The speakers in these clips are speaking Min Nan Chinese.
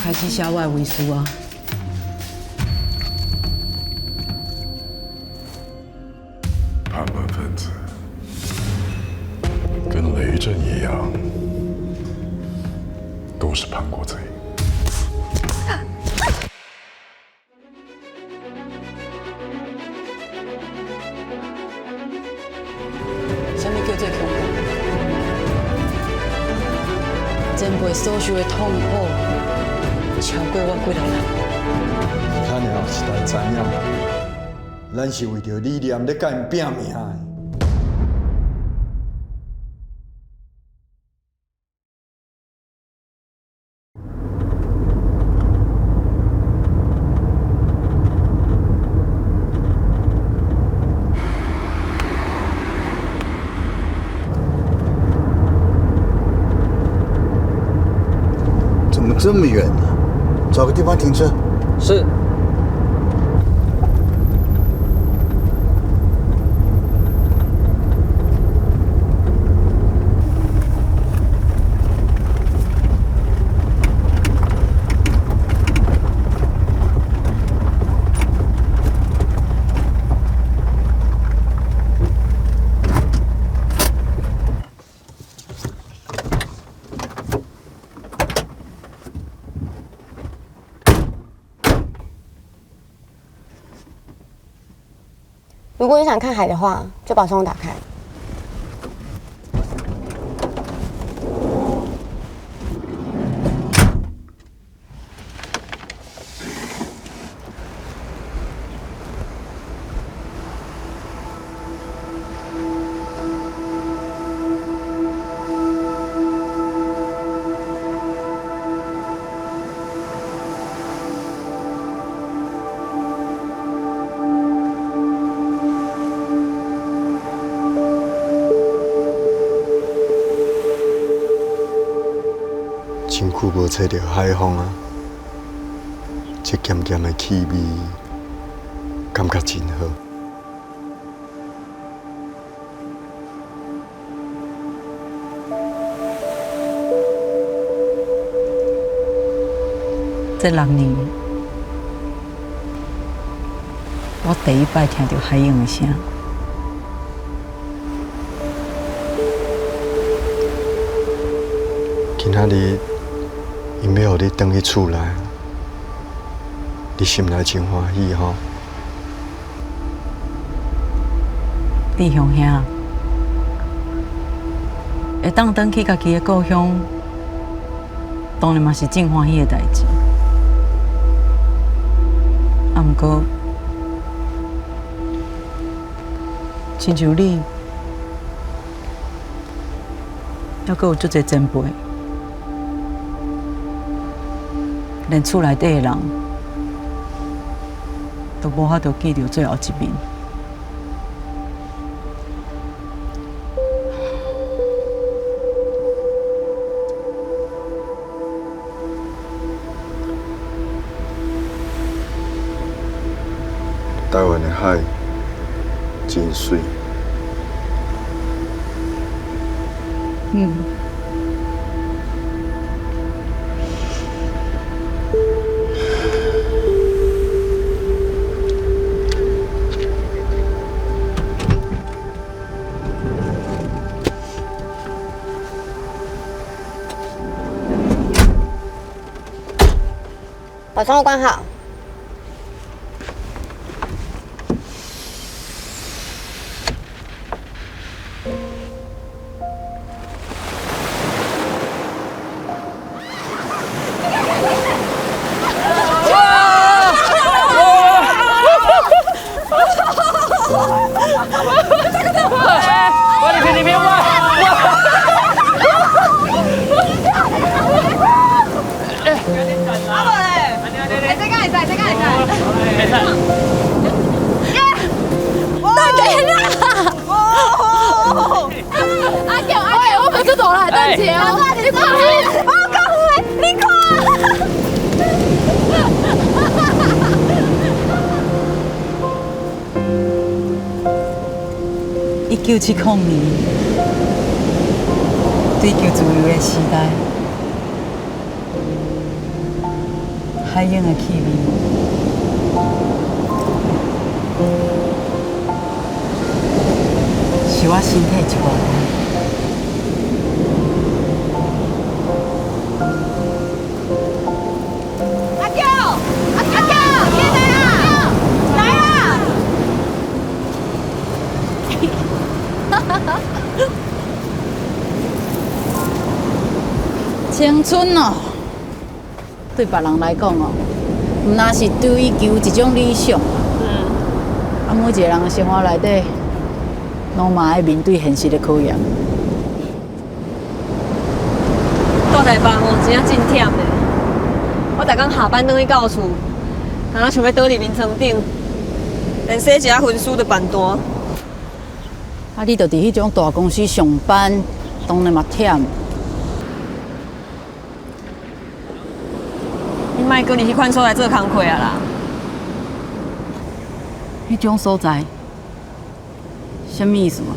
開始寫我的遺書啊。叛亂分子跟雷震一樣，都是叛國賊。啥物叫做恐怖？前輩所受的痛苦，超過我幾个人。較爾後時代知影，咱是為著理念咧共𪜶拚命的。怎麼這麼遠呢？找個地方停車。是。如果你想看海的話，就把窗戶打開。真久無吹著海風啊，這鹹鹹的氣味，感覺真好。這6年，我第一擺聽著海湧的聲。今仔日，𪜶欲予你轉去厝內，你心內真歡喜吼？志雄兄，會當轉去家己的故鄉，當然嘛是真歡喜的代誌。啊，毋過，親像你，猶閣有足濟前輩，連厝內底的人都無法度見著最後一面。台灣的海真媠。嗯。把窗戶關好。阿強，阿強，我們就走了，等姐哦。你看，我講的，你看。1970年，追求自由的時代，海湧的氣味，是我身體一部分。阿嬌，阿嬌，你來啦！來啦！青春哦，對別人來講哦，毋若是追求一種理想。啊，每一個人的生活內底，攏嘛愛面對現實的考驗。住台北吼，真正真忝的。我逐工下班轉去到厝，敢若想欲倒佇眠床頂，連洗一下身軀就辦單。啊，你就佇彼種大公司上班，當然嘛忝。你莫閣佇彼款所在做工課啊啦！彼種所在，啥物意思啊？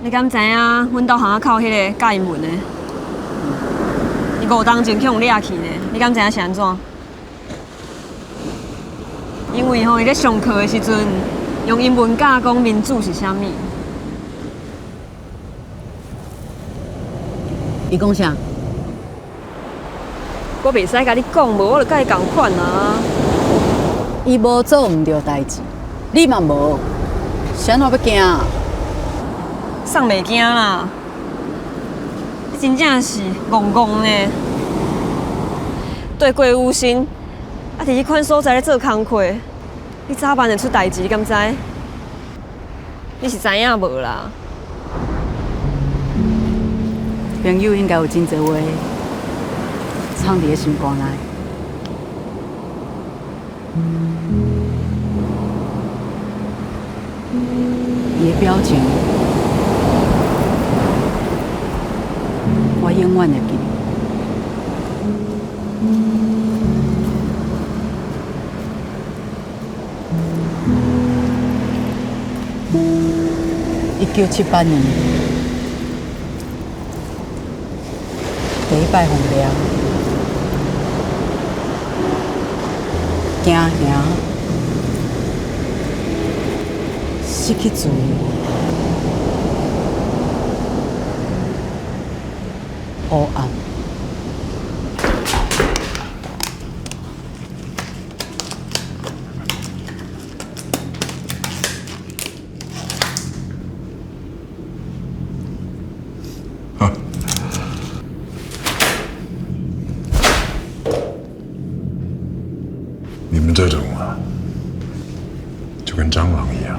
你敢知影阮兜巷仔口彼个教英文的，伊5冬前去予掠去呢？你敢知影是按怎？因為吼，伊咧上課的時陣，用英文教講民主是啥物。伊講啥？我袂使共你講，無我就佮伊仝款啊。伊無做毋對代誌，你嘛無，是按怎欲驚啊？送袂驚啦！你真正是戇戇呢，對過有心，啊，佇彼款所在咧做工課，你早晚會出代誌，你敢知？你是知影無啦？朋友應該有真濟話藏佇咧心肝內。伊的表情，我永遠會記得。1978年，第一擺予掠，驚嚇，失去自由，黑暗。你們這種啊，就跟蟑螂一樣。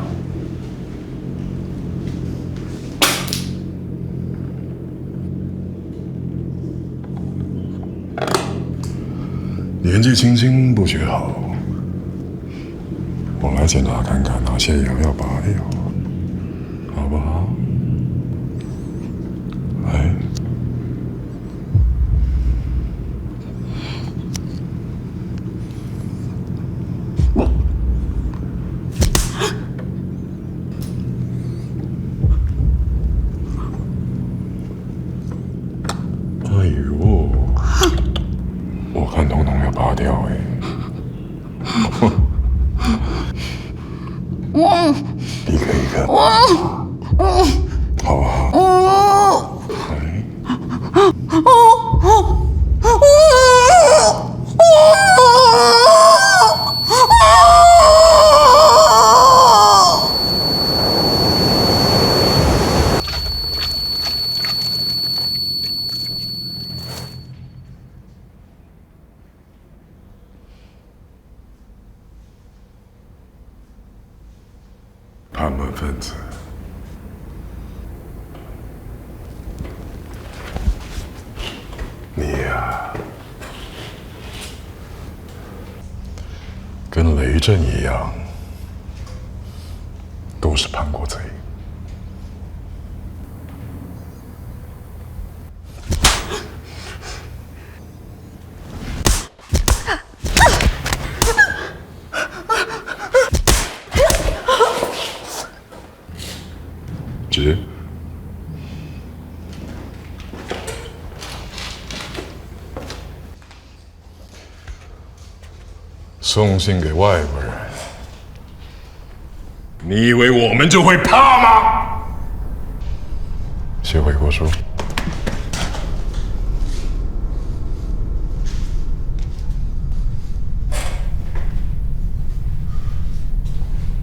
年紀輕輕不學好，我來檢查看看哪些牙要拔掉，好不好？來。哎呦，我看統統要拔掉哎！一個一個，好不好？來。叛亂分子，你呀，跟雷震一樣，都是叛國賊。直。送信給外國人，你以為我們就會怕嗎？寫悔過書。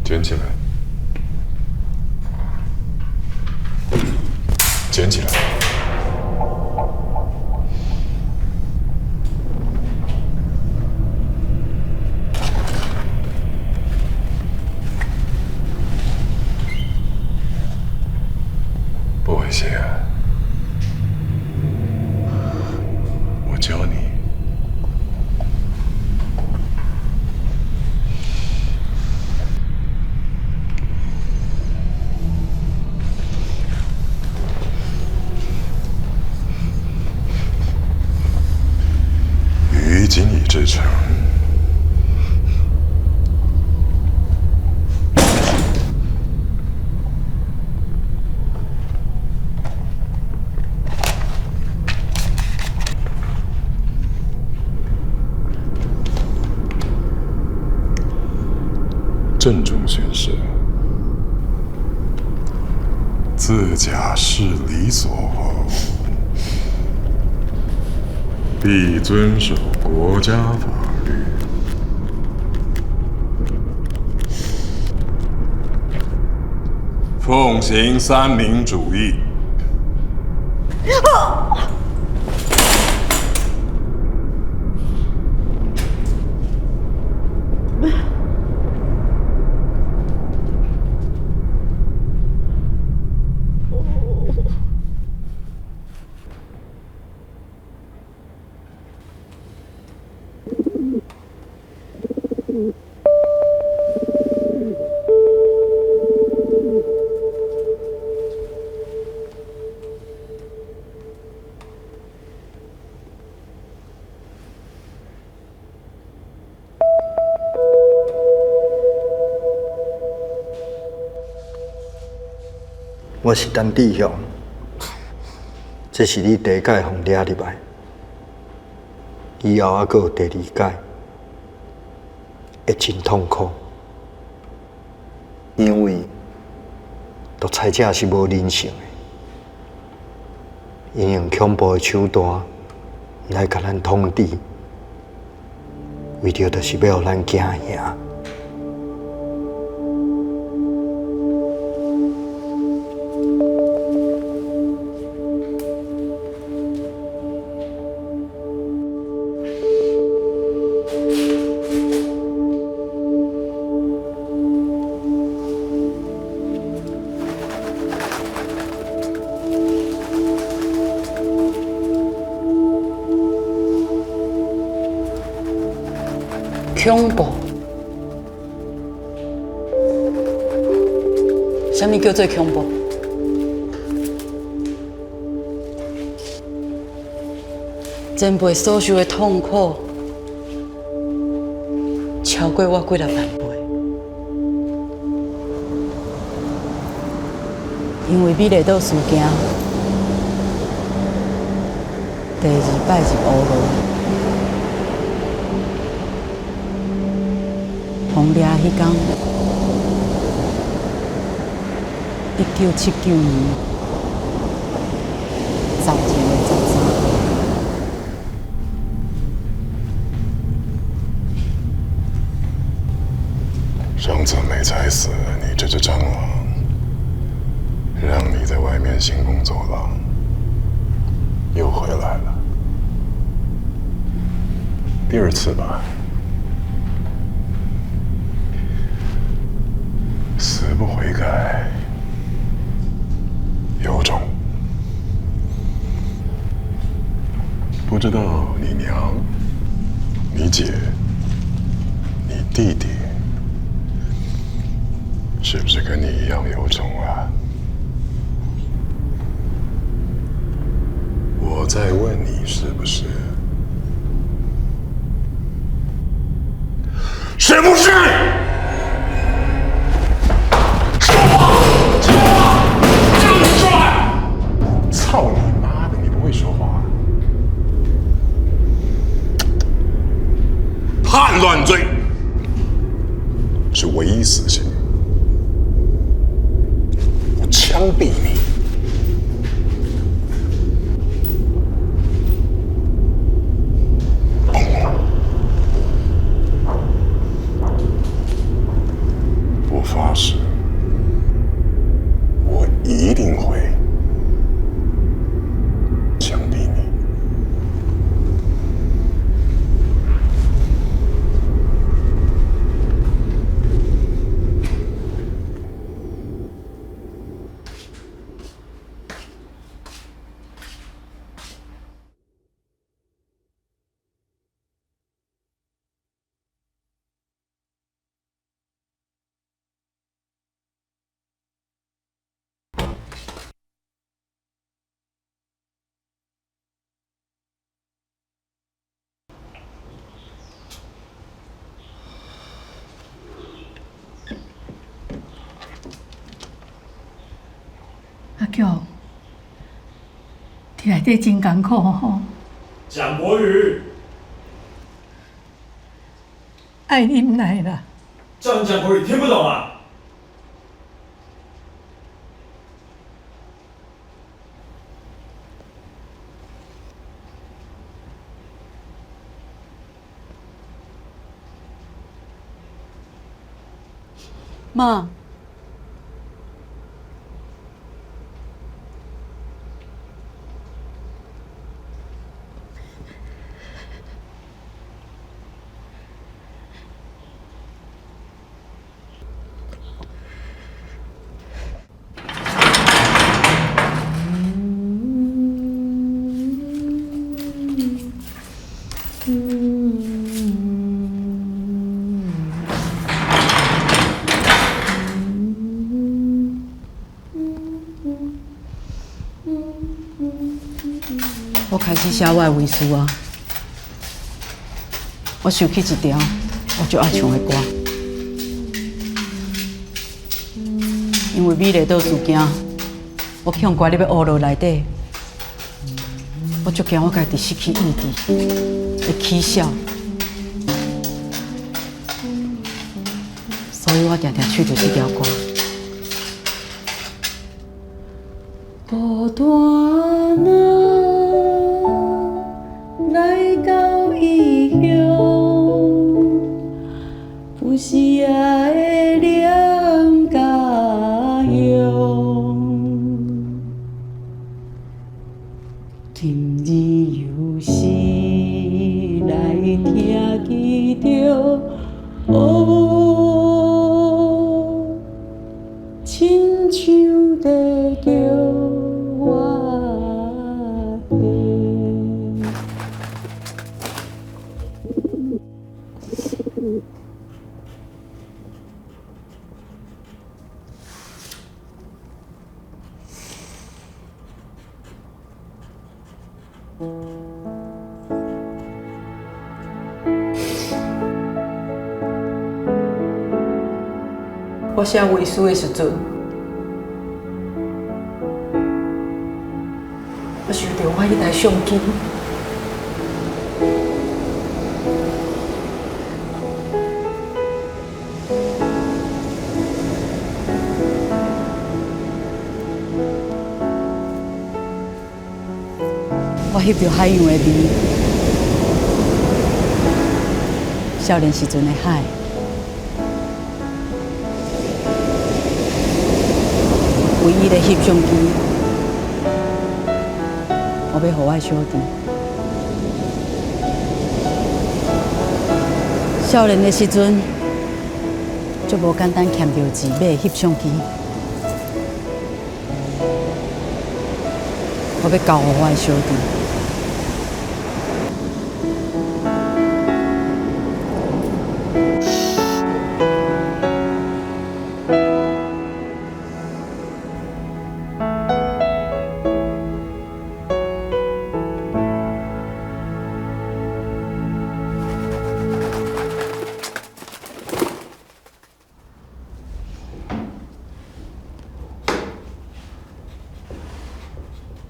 撿起來，撿起來。不會寫啊，我教你。余謹以至誠，鄭重宣誓，自假釋離所後，必遵守國家法律，奉行三民主義。我是陳志雄，這是你第一擺予掠入來，以後還閣有第二擺，會真痛苦，因為獨裁者是無人性的，𪜶用恐怖的手段來共咱統治，為著就是欲予咱驚嚇。恐怖？啥物叫做恐怖？前輩所受的痛苦，超過我幾若萬倍。因為美麗島事件，第二擺入烏龍。予掠彼工，1979年12月13號。上次沒踩死你這隻蟑螂，讓你在外面興風作浪，又回來了。第二次吧。死不悔改，有種！不知道你娘、你姐、你弟弟，是不是跟你一樣有種啊？我在問你是不是？是不是？操你媽的！你不會說話。叛亂罪，槍斃你。我發誓，我一定會槍斃你。阿強，佇內底真艱苦吼。蔣國宇，愛忍耐啦。叫你講國語聽不懂啊？媽。我開始寫我的遺書啊！我想起一條我足愛唱的歌，因為美麗島事件，我去予關入去烏牢內底，我足驚我家己失去意志，會起痟，所以我定定唱著這條歌。孤單啊，來到異鄉，有時也會念家鄉。今日又是來聽見著，哦，親像在叫我。我寫遺書的時陣，我想著我彼台相機，我翕著海洋的味，少年時陣的海。唯一的翕相機，我欲予我的小弟。少年的時陣，足無簡單欠著錢買翕相機，我欲交予我的小弟。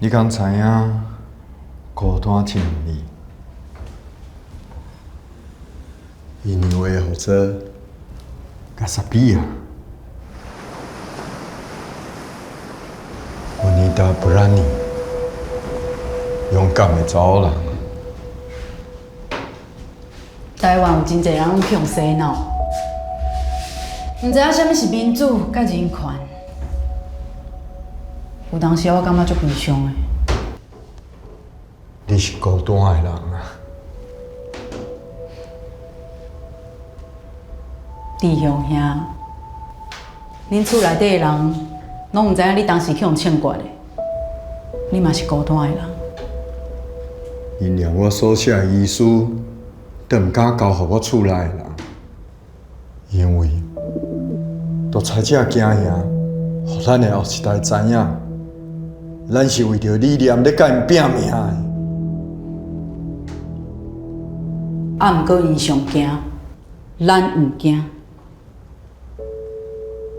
你敢知影孤單這兩字？印尼話號做加薩比亞。達布蘭尼，勇敢的查某人。台灣有真濟人攏去予洗腦，毋知影啥物是民主佮人權。有當時我感覺足悲傷的。你是孤單的人啊！志雄兄，恁厝內底的人攏毋知影你當時去予槍決的，你嘛是孤單的人。𪜶連我所寫的遺書都毋敢交予我厝內的人，因為獨裁者驚贏，予咱的後一代知影，咱是為著理念咧佮𪜶拚命的。啊，毋過𪜶上驚，咱毋驚。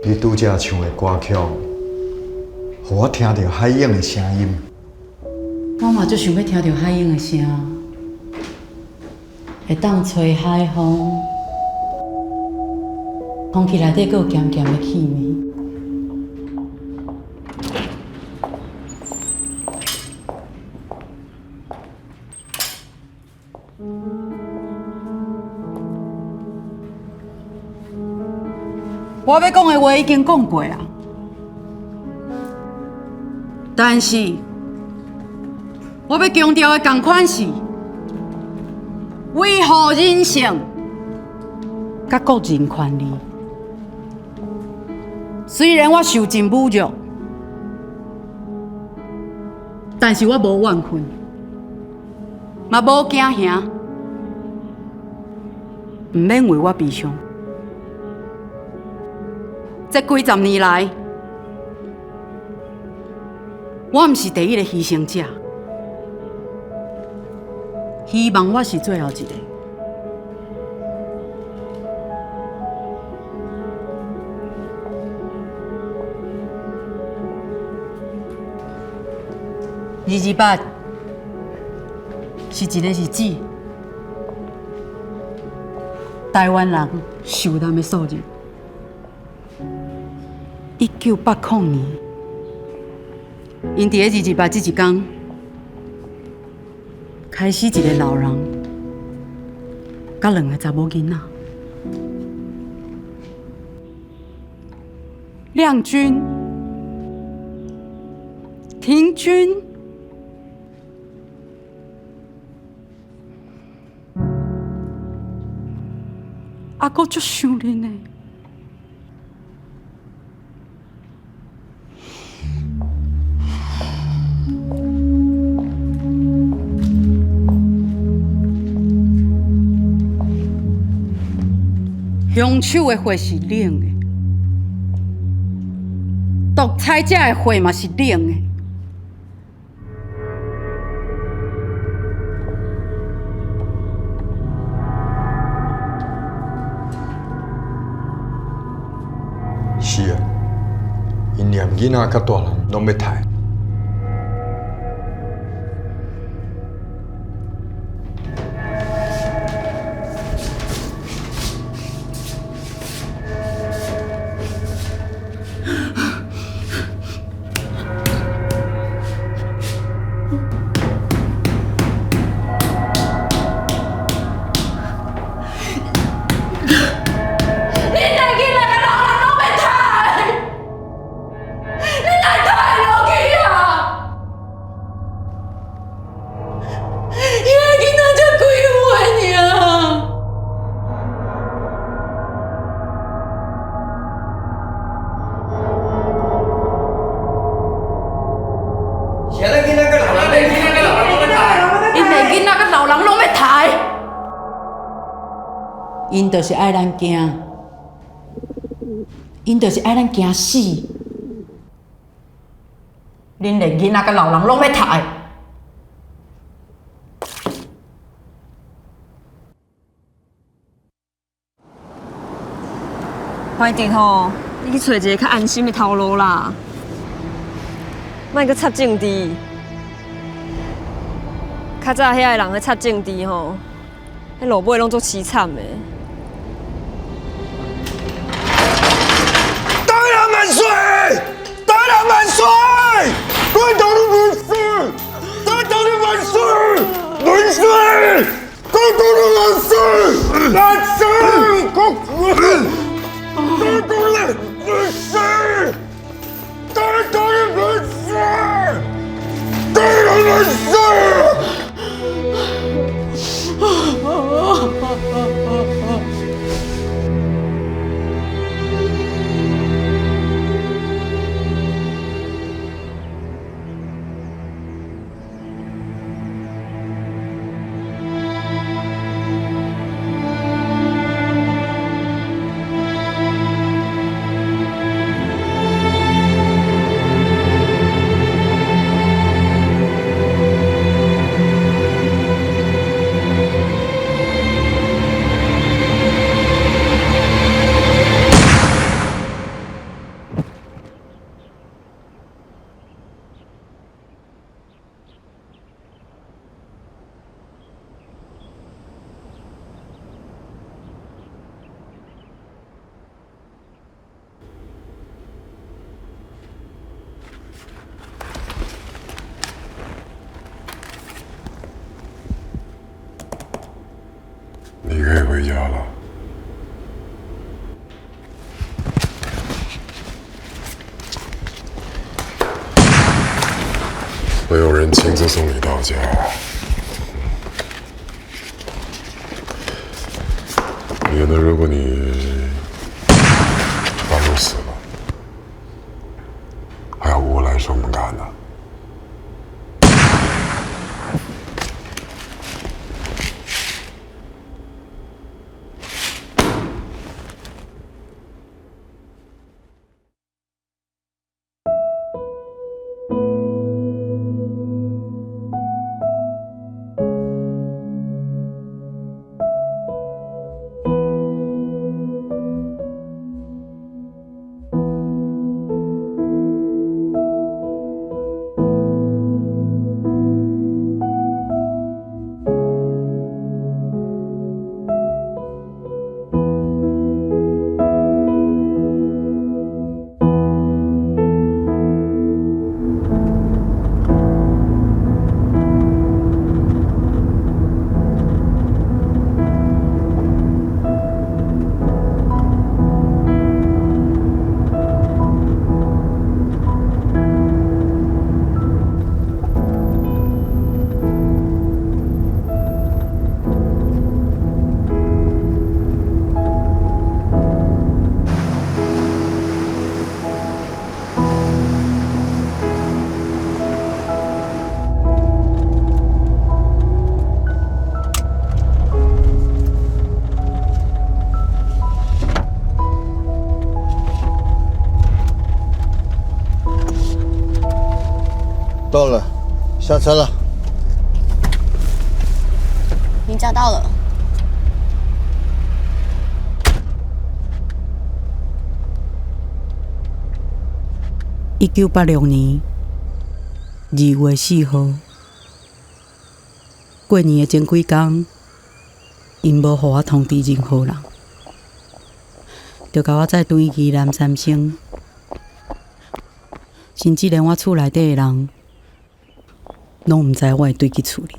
你拄才唱的歌曲，予我聽著海湧的聲音。我嘛足想欲聽著海湧的聲，會當吹海風，空氣內底閣有鹹鹹的氣味。我欲講的話已經講過啊，但是我欲強調的仝款是維護人性佮個人權利。雖然我受盡侮辱，但是我無怨恨，嘛無驚嚇，毋免為我悲傷。這幾十年來，我毋是第一個犧牲者，希望我是最後一個。228是一個日子，台灣人受難的數字。1980年，𪜶佇咧228這一天，開始一個老人，佮兩個查某囡仔，亮君、廷君。阿哥足想恁的。凶手的血是冷的，獨裁者的血嘛是冷的。是啊，𪜶連囡仔佮大人攏欲刣。𪜶就是愛咱驚，𪜶就是愛咱驚死。恁連囡仔佮老人攏欲刣。懷哲吼，你去揣一個較安心的頭路啦，莫閣插政治。較早遐个人咧插政治吼，彼落尾攏足淒慘的。台南萬歲！台南萬歲！阮回家了。會有人親自送你到家。免得如果你半路死了，還要我來說門幹呢。到了，下車了。你找到了。1986年2月4號，過年的前幾工，𪜶無予我通知任何人，就共我載轉去宜蘭三星，甚至連我厝內底的人，攏毋知我會轉去厝裡。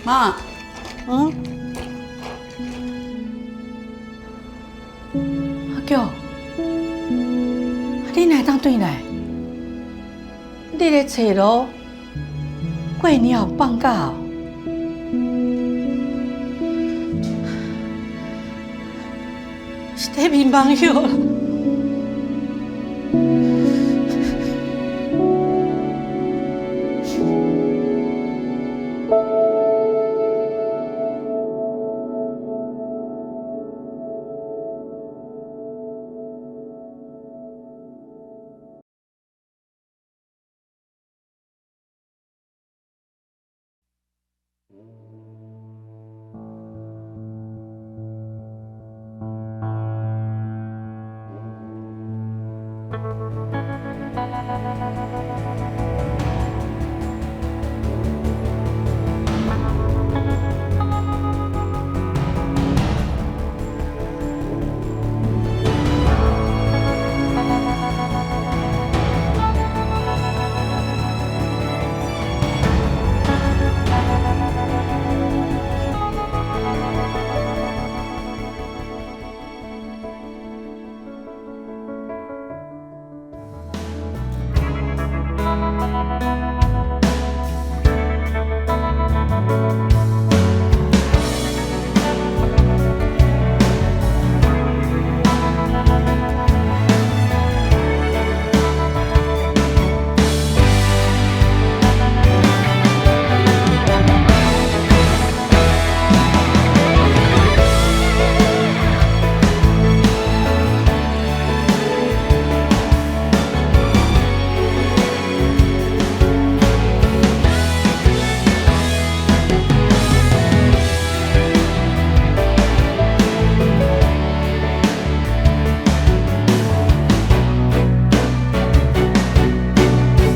媽，嗯，阿嬌，你哪會當轉來？你咧揣路，過年後放假哦？是佇眠梦藥啦。